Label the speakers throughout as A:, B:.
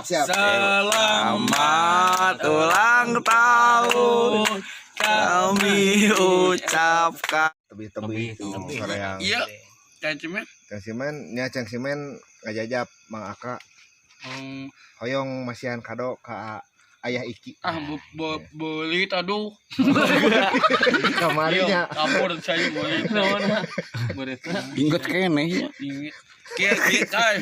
A: Siap.
B: Selamat ulang tahun kami ucapkan.
A: Tebih-tebih soreang.
C: Iya. Cang Cimen.
A: Cang Cimen nya, Cang Cimen ngajajap Mang Aka. Hoyong masihan kado ka Ayah Iki.
C: Ah, beulit aduh.
A: Kamarinya.
C: Kapur saya beulit.
B: Inget keneh ya.
C: Inget. Kieu kieu kai.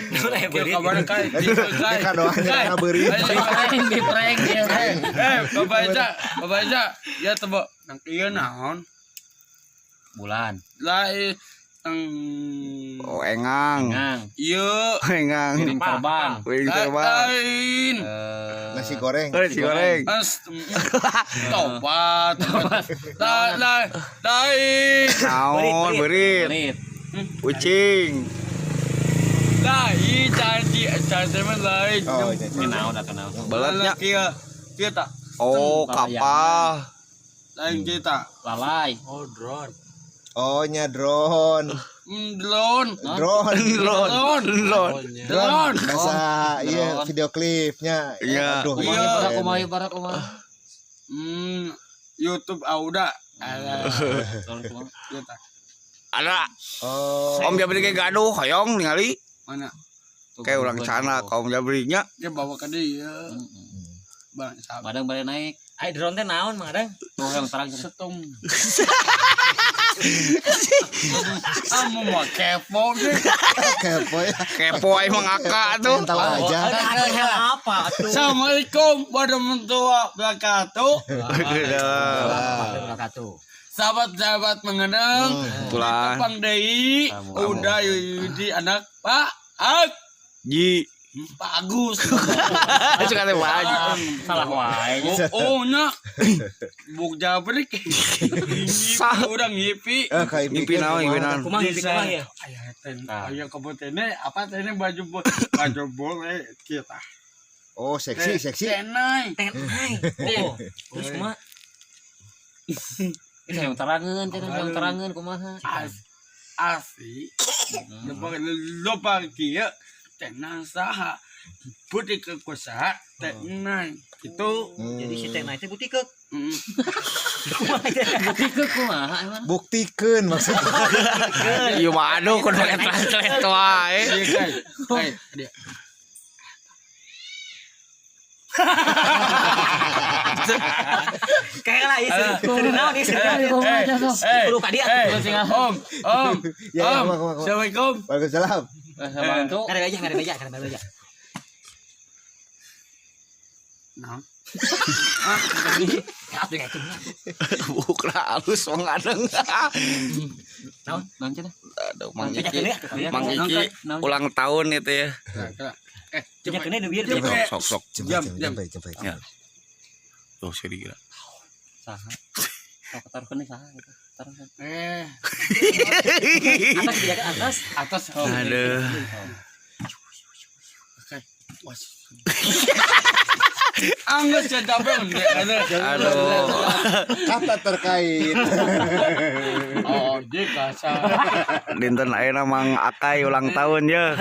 C: Kieu kabar kai. Kieu kai.
A: Kadoan ngabeurit.
C: Di prank ya. Eh, Bapak Eja, Bapak Eja, ya tebak nang ieu naon?
D: Bulan.
C: Lain
B: Oh, engang.
C: Iya.
B: Engang.
D: Piring terbang.
B: Piring terbang.
C: Lain.
A: Nasi goreng.
B: Nasi goreng.
C: Tobat. Lain. Lain.
B: Naon beurit. Ucing.
C: Lain janji janji mah lain.
A: Oh,
D: kenal dah kenal.
B: Belatnya.
C: Kieu. Kieu tak.
B: Oh, kapal.
C: Lain kita.
D: Lalai.
C: Oh, drone.
A: Oh, nya drone.
C: Drone.
A: Drone.
C: Drone.
B: Drone.
C: Drone.
A: Masa iya video klipnya.
B: Iya.
A: Aduh,
D: kumaha barak kumaha.
C: YouTube Auda.
B: Ada.
A: Oh.
B: Om Jabri ge gaduh hoyong ningali.
C: Mana?
B: Kayak ulang cana Om Jabri nya.
C: Dia bawa ke dia. Bang,
D: badang bade naik.
E: Ai drone teh naon Mang Adang?
D: Tuh yang terang
C: setum. Kamu mau kepo sih.
A: Kepo ya.
B: Kepo emang Aka tuh.
A: Tahu aja.
E: Apa tuh?
C: Assalamualaikum warahmatullahi wabarakatuh.
E: Wabarakatuh.
C: Sahabat-sahabat mengenang,
B: Pulang.
C: Bang Dei, udah Yudi anak Pak Ak.
B: Ji.
C: Pak Agus.
B: Suka teh Pak Haji.
D: Salah wae.
C: Oh, nya. Buk jabrik. Ngimpi urang ngimpi.
B: Ngimpi naon, ngimpi naon.
E: Kumaha ngimpi kumaha ya?
C: Aya ten, aya kebotene apa tene baju baju boleh kita.
A: Oh, seksi, seksi.
C: Tenai.
E: Tenai. Oh, terus kumaha?
D: Ini yang terangeun, teh yang terangeun kumaha?
C: Asli. Lupa kieu. Tenang saha butik ke kusaha tenang itu.
E: Jadi si tenang itu butik ke
D: butik ke kumaha emang
A: buktikeun maksudnya.
B: Ieu mah aduh kudu pakai translate wae.
C: Dia
E: kayak lah ieu seri naon ieu seri kudu ka dia.
C: Om, om, om. Assalamualaikum.
A: Waalaikumsalam.
D: Bantu.
E: Kada aja, kada aja, kada aja.
C: Nah.
B: Bukra halus wong adeng.
D: Naon? Naon cenah?
B: Aduh, Mang Iki. Mang Iki ulang tahun itu ya.
E: Sok
B: sok.
A: Jam jam
B: jam. Tuh seri gila.
D: Saha? Sok taruhkeun saha gitu. Taruhkeun.
E: Atas dijaga atas.
C: Atas.
B: Aduh.
C: Oke. Was. Anggus capek.
B: Aduh.
A: Kata terkait.
C: Oh, dia kasar.
B: Dinten ayeuna Mang Akai ulang tahun ya.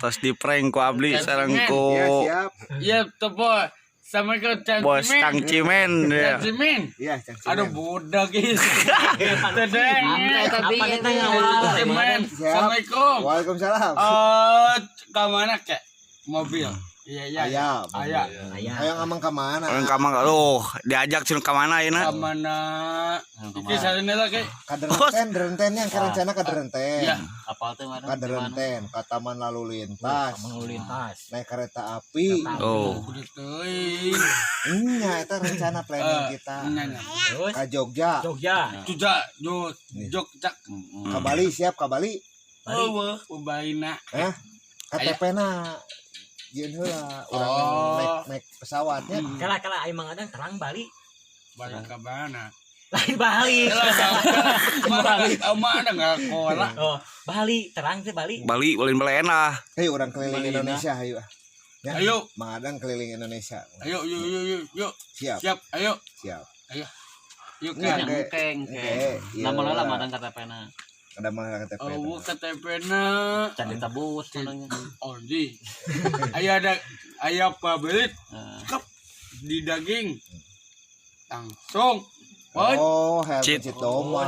B: Terus di prank ku abdi sareng ku.
A: Ya, siap.
C: Iya, tepo. Sama ke Cang
B: Bos Cang Cimen ya.
C: Cang Cimen.
A: Iya, Cang Cimen.
C: Aduh budak guys. Tedeng. Cimen. Assalamualaikum.
A: Waalaikumsalam.
C: Ke mana kek? Mobil. Iya, iya.
A: Ayah,
C: ayah.
A: Ayah ngamang ke mana?
B: Orang ka mana? Loh, diajak cenah ka mana ayeuna?
C: Ka mana? Iki sarene lah kek.
A: Kaderenten, derenten yang rencana kaderenten.
C: Iya.
D: Apal teh mana?
A: Kaderenten, ka taman lalu lintas.
E: Taman lalu lintas.
A: Naik kereta api.
B: Oh.
C: Udah teuing.
A: Nya eta rencana planning kita.
E: Terus
A: Ka Jogja.
E: Jogja.
C: Jogja, Jogja.
A: Ka Bali siap ka Bali.
C: Eueuh, Balina.
A: Hah? KTP-na. Jieun heula urang naik pesawatnya.
E: Kalah kalah aing Mang Adang terang Bali.
C: Bali ka mana?
E: Lain Bali.
C: Bali mana enggak kola.
E: Oh, Bali terang teh Bali.
B: Bali ulin belen lah.
A: Hei urang keliling Indonesia hayu ah. Ya.
C: Ayo.
A: Mang Adang keliling Indonesia.
C: Ayo yuk yuk yuk yuk.
A: Siap.
C: Siap, ayo.
A: Siap.
C: Ayo. Yuk
D: kan. Engke engke. Lama lah Mang Adang KTP-na.
A: Ada mana KTP?
C: Oh, KTP-na.
D: Can ditebus menangnya.
C: Oh, di. Ayo ada Aya pabeulit. Kep di daging. Langsung.
A: Oh, hayang
B: Cit.
A: mencit doma.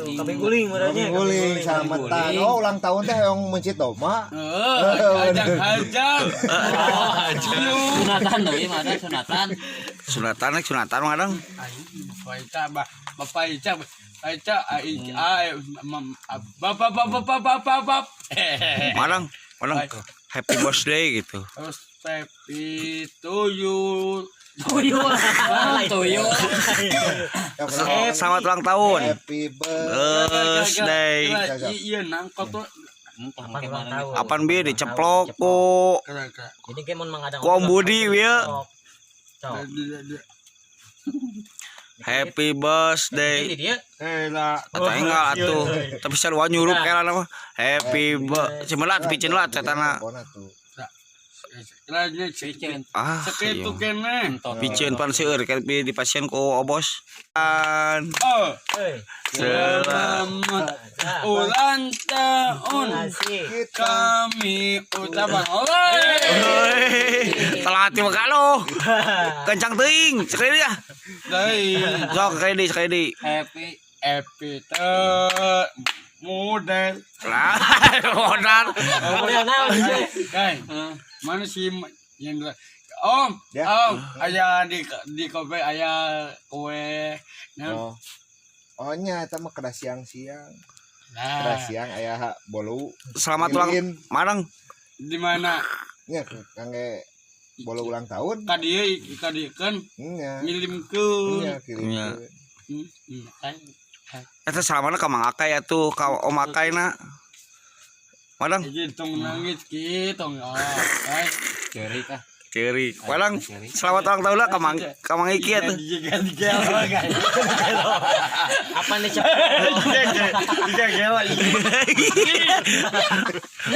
E: Kambing guling merenya.
A: Kambing guling salamatan. Oh, ulang tahun teh hayang mencit doma.
C: Heeh, ajak-ajak.
D: Oh, sunatan deui mah ada sunatan.
B: Sunatan rek sunatan mah dang.
C: Bapak Ica, Bapak Ica, Bapak Ica, ai, bapak bapak bapak bapak.
B: Madang, madang. Happy birthday gitu.
C: Terus happy to you.
D: Tuyul. Tuyul.
A: Ya, kenapa?
B: Selamat ulang tahun.
A: Happy birthday.
B: Birthday.
C: Iya nangkot tuh.
B: Apan bi diceplok ku
E: Jadi kayak mun mengadang.
B: ku Om Budi wieu.
E: Cok.
B: Happy birthday.
E: Ini dia.
C: Eh lah.
B: Atau enggak atuh. Tapi sarua nyurup kela mah. Happy birthday. Cemelat piceun lah cetana.
A: Bona tuh.
C: Lagi
D: Piceun.
B: Ah,
C: sekitu
B: iya.
C: kene.
B: Piceun pan seueur kan bi di pasien ku obos. An
C: Oh,
E: Hei.
C: selamat ulang tahun.
E: Asik.
C: Kami ucapkan oleh.
B: Hei, telat mah kalau. Kencang teuing, sekali deui ah.
C: Dari
B: Sok sekali deui, sekali deui.
D: Happy
C: happy te model.
B: Lah, modal.
E: Model naon sih?
C: Kai, mana sih yang Om,
A: Ya.
C: Om, aya di kopi aya kue. Nah,
A: Oh. Oh nya eta mah kedah siang-siang.
C: nah,
A: Kedah siang aya bolu.
B: Selamat ulang
A: Lilin.
B: Madang.
C: di mana?
A: Nya kangge bolu ulang tahun.
C: Ka dieu ka dieu kan
A: Nya.
C: ngilimkeun.
A: Nya kirimkeun.
C: Kan.
B: Eta salamana ka Mang Akay atuh, ka Om Akay na. Madang
C: Iki tong nangis ki tong. Oh, kai.
D: ceri kah?
B: ceri. Madang selamat ulang tahun lah ka Mang Iki atuh.
E: Apa nih cok?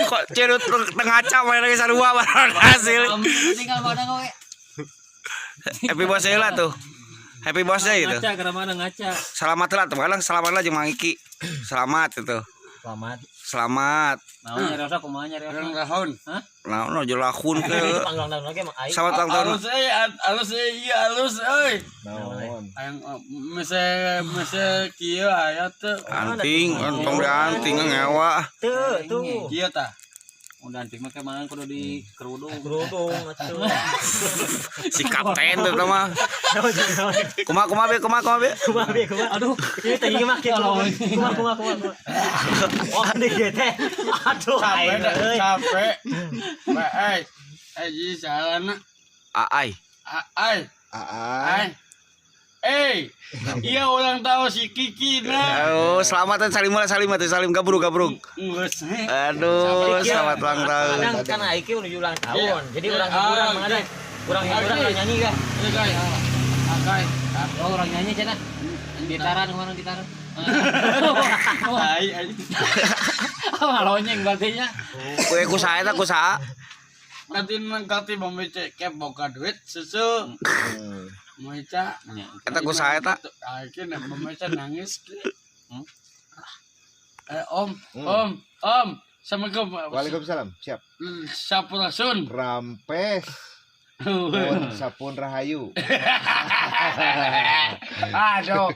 B: Kok cerut tengah ngaca main lagi sarua baru hasil.
D: Tinggal mana kowe?
B: Happy birthday lah tuh. Happy birthday gitu.
D: Ngaca ke mana ngaca?
B: Selamat lah tuh, Madang selamat lah jeung Mang Iki. Selamat itu.
E: Selamat.
B: Selamat.
D: Naon nyari rasa kumaha nyari
C: Ulang
D: rasa?
C: tahun.
B: Nah, no jelahun ke.
E: Ulang tahun lagi emang aing.
B: Selamat ulang tahun.
C: Alus euy, alus euy, iya alus euy.
A: Naon?
C: Ayang mese mese kieu aya teu.
B: Anting, entong di anting ngewa.
E: Tuh, tuh.
C: Kieu tah.
D: Udah anting mah kemana kudu di kerudung.
E: Kerudung atuh.
B: Si kapten tuh mah. Kumaha kumaha be, kumaha kumaha be.
E: Kumaha be kumaha.
D: Aduh,
E: Ini tadi mah kieu kumaha kumaha kumaha kumaha. Oh, di teh. Aduh,
C: Capek
E: aing
C: dah,
E: euy.
C: capek. Ba ai. Ai ji salana.
B: Aai.
C: Ai,
A: Aa.
C: ai. Eh, iya ulang tahun si Kiki nah.
B: Oh, selamat salim lah salim atuh salim gabruk gabruk.
C: Geus.
B: Aduh, selamat ulang tahun.
E: Kadang kan aing menuju ulang tahun. Jadi
C: Iya.
E: orang hiburan
C: Ah,
E: mah ada. Kurang hiburan orang nyanyi kah?
C: Iya, guys. Akai.
D: oh orang nyanyi cenah. Gitaran kemana gitaran?
C: Ai, ai.
D: Malonyeng berarti nya.
B: Kue kusaha eta kusaha?
C: Nanti nangkati memece kep boga duit susu.
A: Hmm.
C: Meca.
B: Eta kusaha eta?
C: Ah, iki nek memeca nangis. Eh, Om, Om, Om. Assalamualaikum.
A: Waalaikumsalam. Siap.
C: Sampurasun.
A: Rampes pun sapun rahayu.
C: Aduh.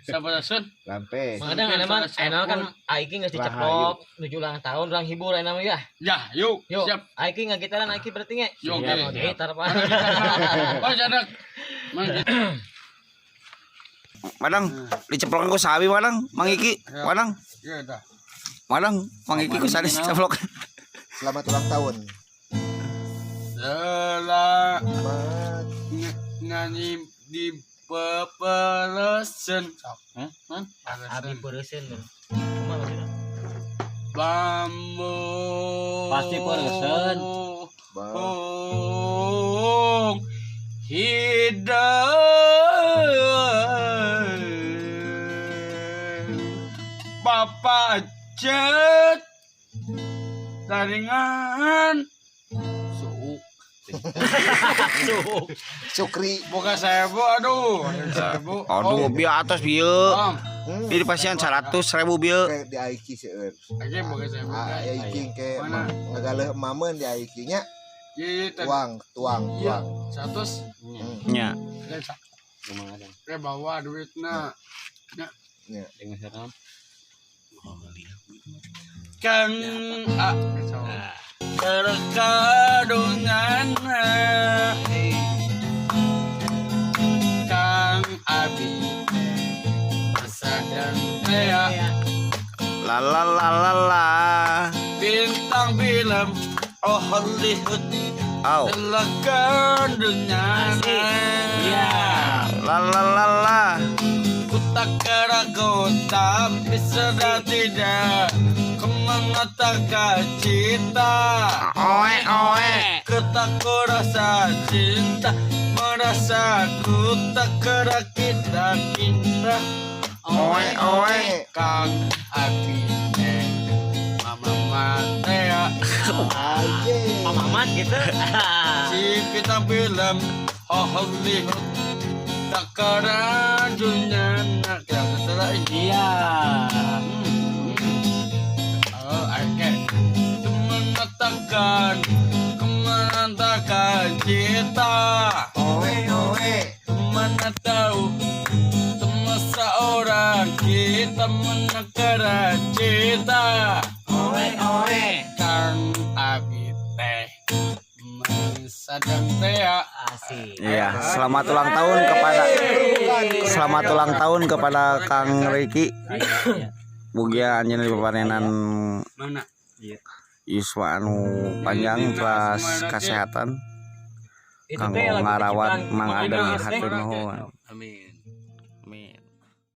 C: Sampurasun.
A: Rampes.
E: Kadang ada mah enak kan aing geus diceplok menuju ulang tahun ulang hibur enak mah ya.
C: Ya, yuk.
E: Yuk,
C: Siap.
E: Aiki ngagitaran Aiki berarti nge.
C: Yuk, oke.
E: Gitar apa?
C: Oh, jarak. Mana
B: Madang, diceplokan ku saha bi Madang? Mang Iki, Madang.
C: Iya, dah.
B: Madang, Mang Iki ku saha diceplok.
A: Selamat ulang tahun.
C: Selamat
A: Selamat
C: nyanyi di pepelesen.
D: Hah? Hah?
E: Abi beresen. Kumaha maksudna?
C: Bambu.
D: Pasti peresen.
A: Ba-
C: Bung hidup Bapak cet taringan suuk
E: Suuk.
A: Sukri.
C: buka sebu aduh sebu
B: Aduh, bieu atas bieu.
C: Om
B: Ini pasien 100.000 bieu.
A: Kayak di Aiki seueur.
C: aja buka sebu
A: Ah, Aiki ke
C: Mana?
A: ngagaleuh emameun di Aiki nya.
C: Iya, tadi.
A: Tuang, tuang,
C: Iya.
A: tuang.
C: 100.
B: Nya.
D: Kumaha dong?
C: Eh, bawa duitna.
D: Dengan siapa?
C: Kang A terkadungan Kang Abi Sadang Tea.
B: La la la la la.
C: Bintang film, oh, Hollywood.
B: Au.
C: Kandungan.
D: Iya.
B: La la la la.
C: Ku tak ragu tapi sudah tidak ku mengatakan cinta.
B: Oe oe.
C: Ku tak ku rasa cinta merasa ku tak kera kita kita.
B: Oe oe.
C: Kang Abi teh Mama Matea.
A: Aje.
E: Pak Mamat gitu.
C: Si bintang film, oh, Hollywood, tak kera dunia nak ya setelah ini.
D: Iya.
C: Oh, oke. Mengatakan, kemenantakan cinta.
A: Oe oe.
C: Mana tahu teman seorang kita menekara cinta.
E: Oe oe.
C: Kang Abi teh sadang teh.
E: Asik.
B: Iya, selamat ulang tahun kepada Kang Riki. Mugia anjeunna dipapanenan
C: Mana?
B: yuswa anu panjang plus kesehatan
E: Itu
B: kanggo
E: teh lagu
B: ngarawat
E: penciptaan
B: Mang
E: Mang
B: Adeng,
E: Agus teh.
B: hatur nuhun.
D: Amin.
B: Amin.